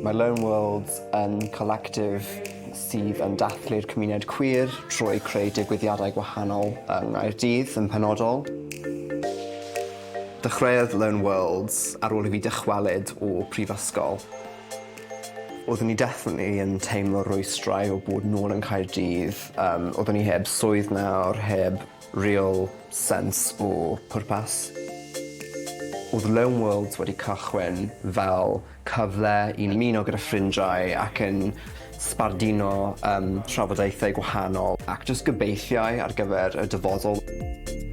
Mae Lone Worlds yn collective sydd yn dathlu'r cymuned queer trwy creu digwyddiadau gwahanol yng Nghaerdydd yn penodol. Dechreuodd Lone Worlds ar ôl i fi dychwelyd o prifysgol. Oeddwn i definitely yn teimlo rwystrau o bod nôl yn Caerdydd yym oeddwn i heb swydd nawr heb real sense o pwrpas. O'dd Lone Worlds wedi cychwyn fel cyfle i ymuno gyda ffrindiau ac yn sbarduno yym trafodaethau gwahanol ac jyst gobeithiau ar gyfer y dyfodol.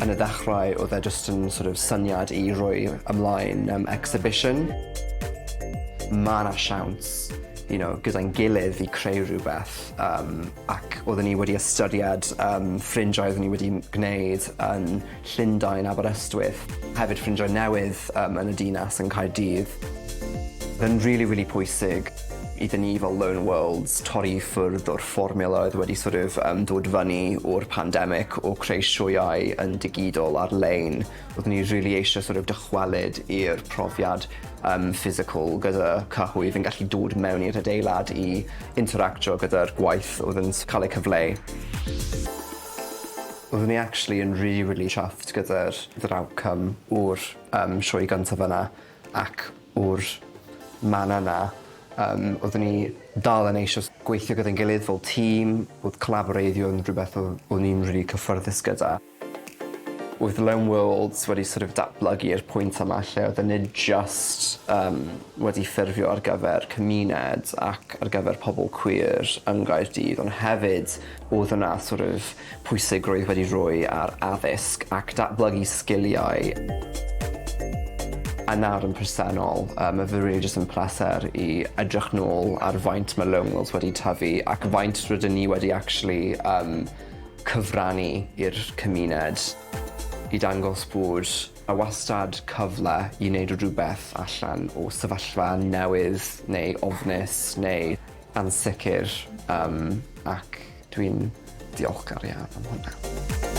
Yn y ddechrau o'dd e jyst yn sort of syniad i roi ymlaen yym exhibition. Ma' 'na siawns you know gyda'n gilydd i creu rhywbeth yym ac oedden ni wedi ystyried yym ffrindiau oedden ni wedi gwneud yn Llundain, Aberystwyth, hefyd ffrindiau newydd yym yn y dinas yn Caerdydd. Oedd e'n rili rili pwysig iddyn ni fel Lone Worlds torri i ffwrdd o'r fformiwla oedd wedi sort of yym dod fyny o'r pandemic o creu sioeau yn digidol ar-lein. Oeddwn ni rili eisiau sort of dychwelyd i'r profiad yym physical gyda cyhoedd yn gallu dod mewn i'r adeilad i interactio gyda'r gwaith oedd yn cael ei cyfleu. Oeddwn ni actually yn rili rili chuffed gyda'r gyda'r outcome o'r yym sioe gyntaf yna ac o'r man yna yym oeddwn ni dal yn eisio gweithio gyda'n gilydd fel tîm, o'dd colaboreiddio yn rhywbeth o- o'n i'n rili cyffyrddus gyda. Oedd Lone Worlds wedi sort of datblygu i'r pwynt yma lle oedd e nid jyst yym wedi ffurfio ar gyfer cymuned ac ar gyfer pobl queer yng Nghaerdydd ond hefyd o'dd yna sort of pwysigrwydd wedi rhoi ar addysg ac datblygu sgiliau. A nawr yn presennol yy ma' fe rili jyst yn pleser i edrych nôl ar faint ma' Lone Worlds wedi tyfu ac faint rydyn ni wedi actually yym cyfrannu i'r cymuned i dangos bod 'na wastad cyfle i wneud rhywbeth allan o sefyllfa newydd neu ofnus neu ansicr yym ac dwi'n diolchgar iawn am hwnna.